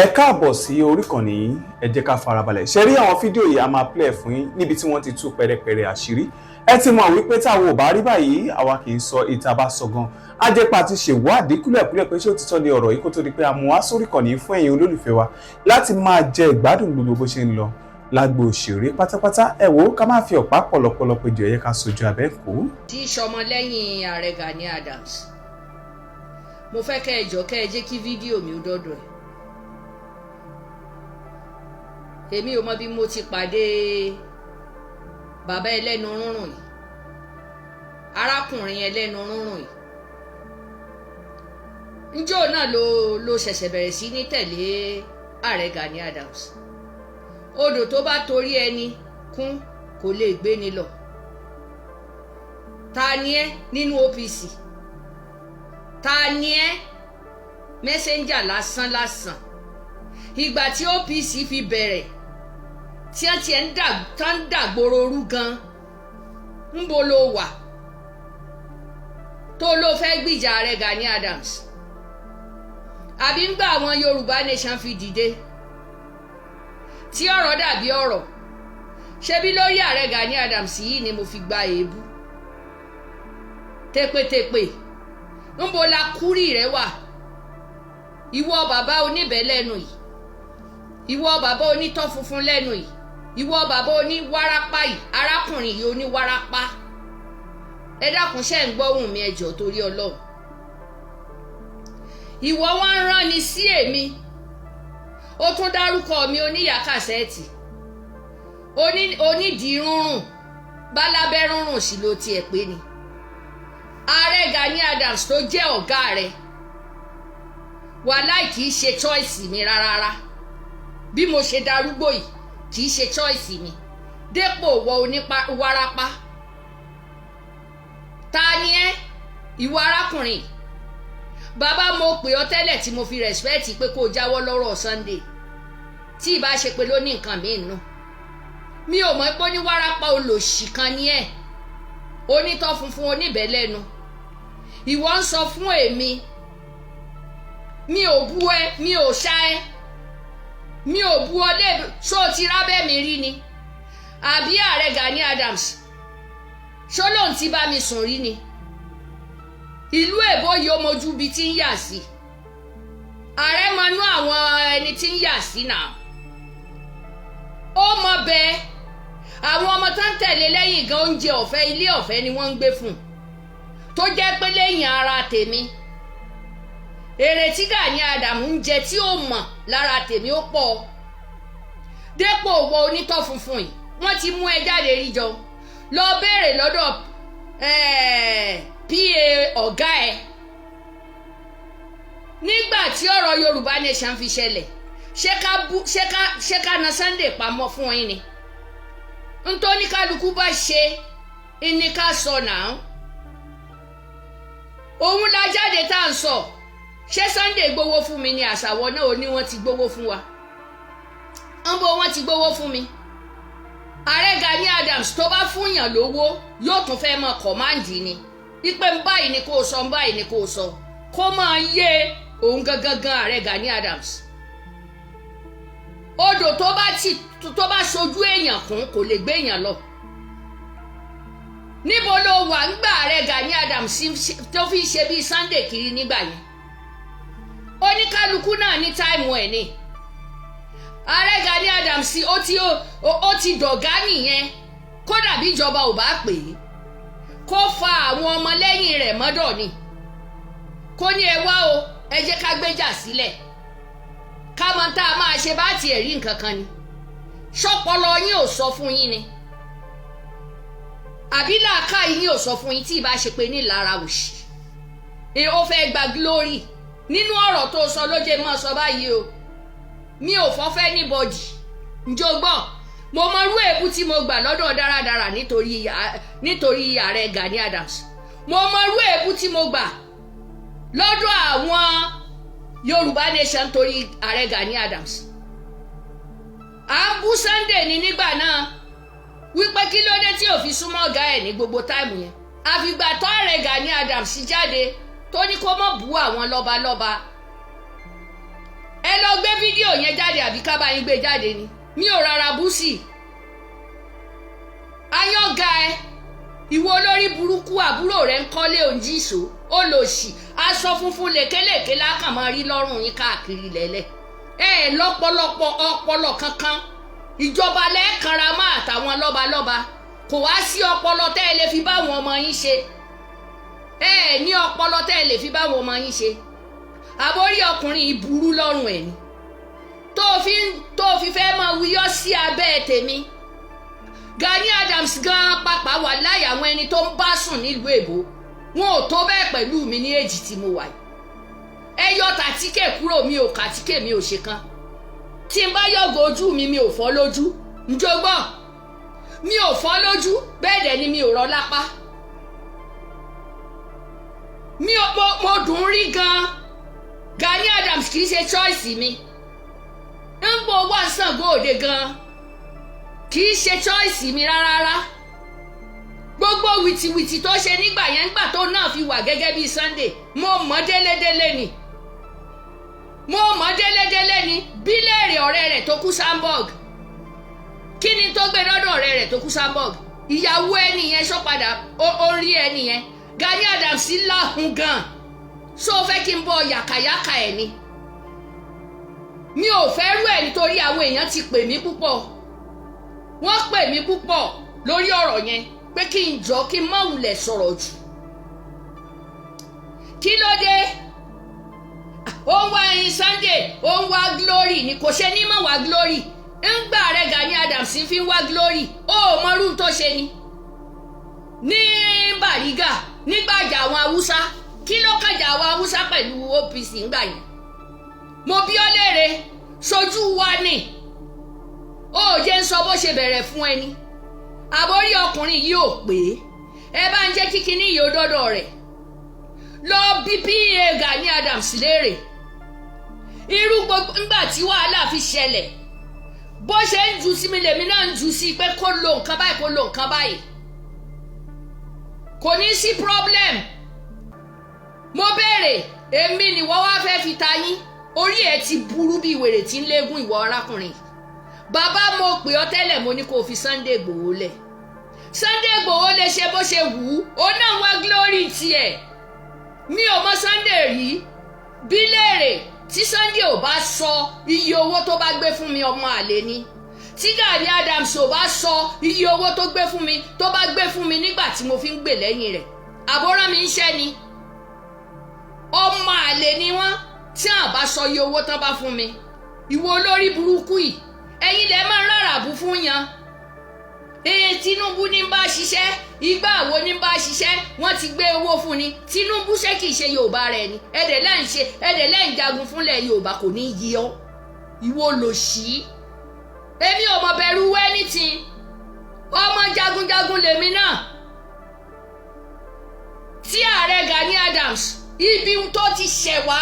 Ẹ káàbọ̀ sí orí ìkànnì yìí. Ẹ jẹ́ ká farabalẹ̀ ṣe rí àwọn fídíò yìí. A máa play fún yín níbi tí wọ́n ti tú pẹ̀rẹ̀pẹ̀rẹ̀ àṣírí. Ẹ ti mọ̀ wípé táwọn ò bá rí báyìí, àwa kì í sọ ìta bá sọ gan. Ajẹ́pà ti ṣèwádìí kúlẹ̀kúlẹ̀ pé ṣé òtítọ́ ni ọ̀rọ̀ yìí, kó tó di pé a mú wá sórí ìkànnì yìí fún ẹ̀yin olólùfẹ́ wa láti máa jẹ ìgbádùn gbogbo bó ṣe ń lọ lágbo òṣèré pátápátá. Ẹ wò ó, ká má fi ọ̀pá pọ̀lọpọ̀lọ péjọ, ẹ̀yẹ ká sojú abẹ́ kó. Tí í ṣọmọlẹ́yìn ààrẹ Gani Adams, mo fẹ́ kẹ́ ẹ jọ, kẹ́ ẹ jẹ́ kí fídíò mi ó dọ́dọ̀ ẹ̀. Èmi ò mọ bí mo ti pàdé bàbá ẹlẹ́nu rúnrún yìí, arákùnrin ẹlẹ́nu rúnrún yìí. Njó náà ló ṣẹ̀ṣẹ̀ bẹ̀rẹ̀ sí ní tẹ̀lé ààrẹ Gani Adams. Odò tó bá torí ẹni kún kò lè gbé ni lọ. Ta ni ẹ́ nínú OPC? Ta ni ẹ́? Mẹ́sẹ́ńjà lásán lásán. Ìgbà tí OPC fi bẹ̀rẹ̀, tí wọ́n tiẹ̀ ń dàgbòrò rú gan, ńbo ló wà tó ló fẹ́ gbìjà ààrẹ Gani Adams? Àbí ń gbà àwọn Yorùbá Nation fi dìde tí ọ̀rọ̀ dàbí ọ̀rọ̀, ṣebí lórí ààrẹ Gani Adams yìí ni mo fi gba èébú tépétépé. Ńbo la kúrì rẹ wà, ìwọ bàbá oníbẹ̀ lẹ́nu yìí, ìwọ bàbá onítọ́ funfun lẹ́nu yìí, ìwọ bàbá oníwárápá yìí, arákùnrin yìí oníwárápá? Ẹ dákun, ṣe ń gbọ́hùn mi? Ẹ jọ̀ọ́, torí Ọlọ́run. Ìwọ wá ń rán ni sí èmi, ó tún dárúkọ mi, oníyàá kàṣẹ́ẹ̀tì, onídìí rúnrún, bálábẹ́ rúnrún sí ló tiẹ̀ pé ni. Ààrẹ Gani Adams tó jẹ́ ọ̀gá rẹ̀, wàláì, kì í ṣe choice mi rárá. Bí mo ṣe darúgbó yìí, kì í ṣe choice mi dépò wọ oníwárápá. Ta ni ẹ́, ìwọ arákùnrin? Bàbá, mo pè ọ́ tẹ́lẹ̀ tí mo fi respect pé kó o jáwọ́ lọ́rọ̀ Sunday. Tí ìbá ṣe pé ló ní nǹkan míì nù, mi ò mọ̀ pé oníwárápá olòṣì kan ni ẹ́, onítọ́ funfun, oníbẹ̀lẹ́nu. Ìwọ ń sọ fún èmi. Mi ò bú ẹ, mi ò ṣá ẹ, mi ò bú ọ lé. Ṣó o ti rábẹ́ mi rí ni? Àbí ààrẹ Gani Adams, ṣó lóun ti bá mi sùn rí ni? Ìlú èbó yìí, ó mojú ibi tí ń yà sí. Ààrẹ mọnú àwọn ẹni tí ń yà sí náà, ó mọ bẹ́ẹ̀. Àwọn ọmọ tó ń tẹ̀lé lẹ́yìn gan, oúnjẹ ọ̀fẹ́, ilé ọ̀fẹ́ ni wọ́n ń gbé fún un, tó jẹ́ pé lẹ́yìn ara tèmi, èrè tí Gani Adams ń jẹ tí ó mọ̀ lára tèmi ó pọ̀. Dépò wọ onítọ̀ funfun yìí, wọ́n ti mú ẹ jáde rí jọ. Lọ béèrè lọ́dọ̀ pa ọ̀gá ẹ nígbà tí ọ̀rọ̀ Yorùbá Nation fi ṣẹlẹ̀. Ṣé ká na Sunday pamọ́ fún yín ni? Ntóní kálukú bá ṣe ní ká sọ náà, òun la jáde tá à ń sọ. Ṣé Sunday gbowó fún mi ni? Àṣàwọ̀ náà ò ní wọ́n ti gbowó fún wa. Ń bo wọ́n ti gbowó fún mi? Ààrẹ Gani Adams tó bá fúnyàn lówó, yóò tún fẹ́ mọ command ni ipe ń báyìí ni kò sọ, ń báyìí ni kò sọ, kó máa yé òun gangan gan. Ààrẹ Gani Adams, odò tó bá ti tó bá sojú èèyàn kún kò lè gbé èèyàn lọ. Níbo ló wà ń gbà ààrẹ Gani Adams tó fi ṣe bíi Sunday kiri nígbà yẹn? Oníkálukú náà ní time ẹ̀ ni. Ààrẹ Gani Adams, ó ti dọ̀gá nìyẹn. Kódà bí ìjọba ò bá pè é, kó fa àwọn ọmọlẹ́yìn rẹ̀ mọ́dọ̀ ni, kó ní, "Ẹ wá o, ẹ jẹ́ ká gbéjà sílẹ̀, ká mọ tá a máa ṣe." Bá tiẹ̀ rí nǹkan kan ni, ṣọpọlọ yín ò sọ fún yín ni? Àbí làákà yín ò sọ fún yín? Tí ì bá ṣe pé ní lára òṣì, ó fẹ́ gba glory nínú ọ̀rọ̀ tó sọ ló jẹ́ mọ́ sọ báyìí o. Mi ò fọ́fẹ́ anybody. Njó gbọ́, mo mọ irú èébú tí mo gbà lọ́dọ̀ dáradára nítorí ààrẹ Gani Adams. Mo mọ irú èébú tí mo gbà lọ́dọ̀ àwọn Yorùbá Nation torí ààrẹ Gani Adams. À ń bú Sunday ní nígbà náà wípé kí ló dé tí ò fi súnmọ́ ọ̀gá ẹ̀ ní gbogbo time yẹn, àfìgbà tó ààrẹ Gani Adams jáde tó ní kó mọ̀ bú àwọn lọ́balọ́ba. Ẹ lọ gbé fídíò yẹn jáde, àbí ká bá yín gbé jáde ni. Mi ò rárá búsì ayọ́ga ẹ. Ìwọ olórí burúkú, àbúrò rẹ ń kọ́lé òǹjìṣó, ó lò sí aṣọ funfun lèkélèké lákàn máa rí lọ́rùn yín káàkiri lẹ́lẹ̀. Ẹ ẹ lọ́pọ̀lọpọ̀ ọpọlọ kankan. Ìjọba lẹ́ẹ̀kanra máa àtàwọn lọ́balọ́ba, kò wá sí ọpọlọ tẹ́ ẹ lè fi báwọn ọmọ yín ṣe. Ẹ ẹ ní ọpọlọ tẹ́ ẹ lè fi báwọn ọmọ yín ṣe. Àbórí ọkùnrin yìí burú lọ́rùn ẹ̀ ni tó fi fẹ́ máa wuyọ́ sí abẹ́ tèmi. Gani Adams gan pàpà wà láyà àwọn ẹni tó ń bá sùn nílùú èbó, wọn ò tó bẹ́ẹ̀ pẹ̀lú mi ní èjì tí mo wà yìí. Ẹ yọ tàtíkè kúrò, mi ò kàtíkè, mi ò ṣe kan. Tí n bá yọ̀gọ̀ ojú mi, mi ò fọ́ lójú. Njó gbọ́, mi ò fọ́ lójú, bẹ́ẹ̀ dẹ̀ ni mi ò rọ́ lápá. Mi ò mo dùn ún rí gan. Gani Adams kì í ṣe choice mi. Ń bọ̀ wá Ṣàngó Òde gan, kì í ṣe choice mi rárá. Gbogbo wìtìwìtì tó ṣe nígbà yẹn, nígbà tó náà fi wà gẹ́gẹ́ bíi Sunday, mo mọ̀ délédélé ni, mo mọ̀ délédélé ni. Bíléèrè ọ̀rẹ́ rẹ̀ tó kú Samburg, kí ni tó gbé lọ́dọ̀ ọ̀rẹ́ rẹ̀ tó kú Samburg? Ìyàwó ẹni yẹn sọ padà, ó rí ẹni yẹn. Gani Adams láhùn gan. So fẹ́ kí n bọ yàkàyàkà ẹ̀ ni? Mi ò fẹ́ rú ẹ̀, nítorí àwọn èèyàn ti pè mí púpọ̀, wọ́n pè mí púpọ̀ lórí ọ̀rọ̀ yẹn pé kí n jọ kí n má wulẹ̀ sọ̀rọ̀ jù. Kí ló dé? Ó ń wá ẹyin Sunday, ó ń wá glory ni. Kò ṣe ní mọ̀ wá glory ńgbà rẹ. Gani Adams fi ń wá glory, ó mọrú tó ṣe ni ní Bàrígà nígbàjà àwọn Haúsá. Kí ló kàjà àwọn Haúsá pẹ̀lú OPC ńgbà yẹn? Mo bí ọ léèrè, sojú wa ni. Ó jẹ́ ń sọ bó ṣe bẹ̀rẹ̀ fún ẹni. Àbórí ọkùnrin yìí ò pé. Ẹ bá ń jẹ́ kíkiní yìí ó dọ́dọ̀ rẹ̀. Lọ bí PA Gani Adams léèrè irú gbogbo ńgbà tí wàhálà fi ṣẹlẹ̀. Bó ṣe ń jù sí mi, lèmi náà ń jù sí pé kó lo nǹkan báyìí, kó lo nǹkan báyìí, kò ní sí problem. Mo béèrè, èmi ni wọ́n wá fẹ́ fi ta yín. Orí ẹ̀ ti burú bí wèrè tí ń léegun. Ìwọ arákùnrin, bàbá, mo pè ọ́ tẹ́lẹ̀, mo ní kó o fi Sunday Igboho lẹ̀. Sunday Igboho lè ṣe bó ṣe wù ú, ó náà wá glory tiẹ̀. Mi ò mọ Sunday rí. Bí léèrè, tí Sunday ò bá sọ iye owó tó bá gbé fún mi, ọmọ àlè ni. Tí Gani Adams ò bá sọ iye owó tó gbé fún mi, tó bá gbé fún mi nígbà tí mo fi ń gbè lẹ́yìn rẹ̀, àbóràn mi ń ṣẹ́ ni. Ọmọ àlè ni wọ́n tí àwọn bá sọ iye owó tán bá fún mi. Ìwọ olórí burúkú yìí, ẹ̀yin lẹ máa ń ráràbù fún yan. Ee, Tinubu ní bá ṣiṣẹ́, ìgbà wo ní bá ṣiṣẹ́? Wọ́n ti gbé owó fún ni. Tinubu ṣé kìí ṣe Yorùbá rẹ̀ ni? Ẹ̀dẹ̀ lẹ́ ń ṣe, ẹ̀dẹ̀ lẹ́ ń jagun fúnlẹ̀ Yorùbá, kò ní yí ọ. Ìwọ lò sí. Èmi ò mọ̀ bẹ̀rù anything. Ọmọ jagunjagun lèmi náà. Tí ààrẹ Gani Adams, ibi tó ti ṣẹ̀ wá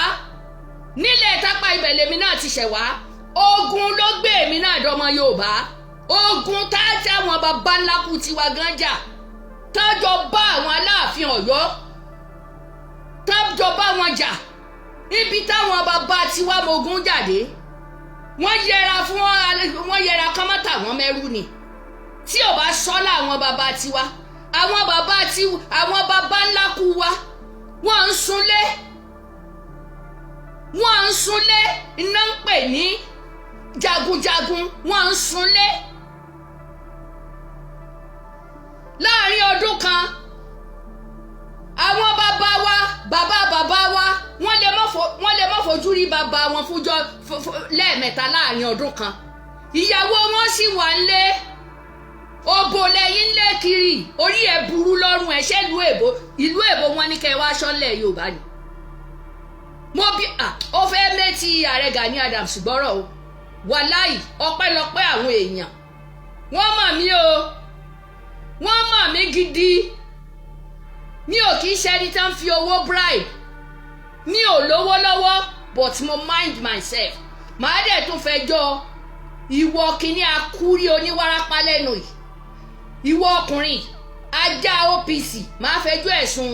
nílẹ̀ tápá, ibẹ̀ lèmi náà ti ṣẹ̀ wá. Ogun ló gbé èmi náà dọmọ Yorùbá. Ogun tájà àwọn baba ńlá kù tiwa gan jà, tájọ bá àwọn Aláàfin Ọ̀yọ́, tájọ bá wọn jà, ibi táwọn baba tiwa mogun jáde, wọ́n yẹra fún wọ́n yẹra kọ́mọ́tà wọn mẹ́rù ni. Tí ò bá sọ́lá àwọn baba tiwa, àwọn baba tí àwọn baba ńlá kú wa, wọ́n ń sunlé, wọ́n ń sunlé, iná ń pè ní jagunjagun, wọ́n ń sunlé. Láàrin ọdún kan, àwọn bàbá wa, bàbá bàbá wa, wọ́n lè má fojú rí bàbá wọn fújọ́ lẹ́ẹ̀mẹ́ta láàrin ọdún kan. Ìyàwó wọn sì wà ńlé. Òbò lẹ́yìn ńlé kiri. Orí ẹ̀ burú lọ́rùn ẹ̀. Ṣé ìlú èbó, ìlú èbó wọn ní kẹ́ ẹ wá sọ́lẹ̀ Yorùbá ni? Mo bí ó fẹ́ méjì ààrẹ Gani Adams gbọ́rọ̀ o. Wàláì, ọpẹ́lọpẹ́ àwọn èèyàn, wọ́n mọ̀ mí o, wọ́n mọ̀ mí gidi. Mi ò kì í ṣe ẹni tó ń fi owó bribe. Mi ò lówó lọ́wọ́, but mo mind myself. Màá dẹ̀ tún fẹjọ́ ìwọ kìíní akúrí oníwárápá lẹ́nu yìí, ìwọ ọkùnrin ajá OPC, màá fẹjọ́ ẹ̀sùn.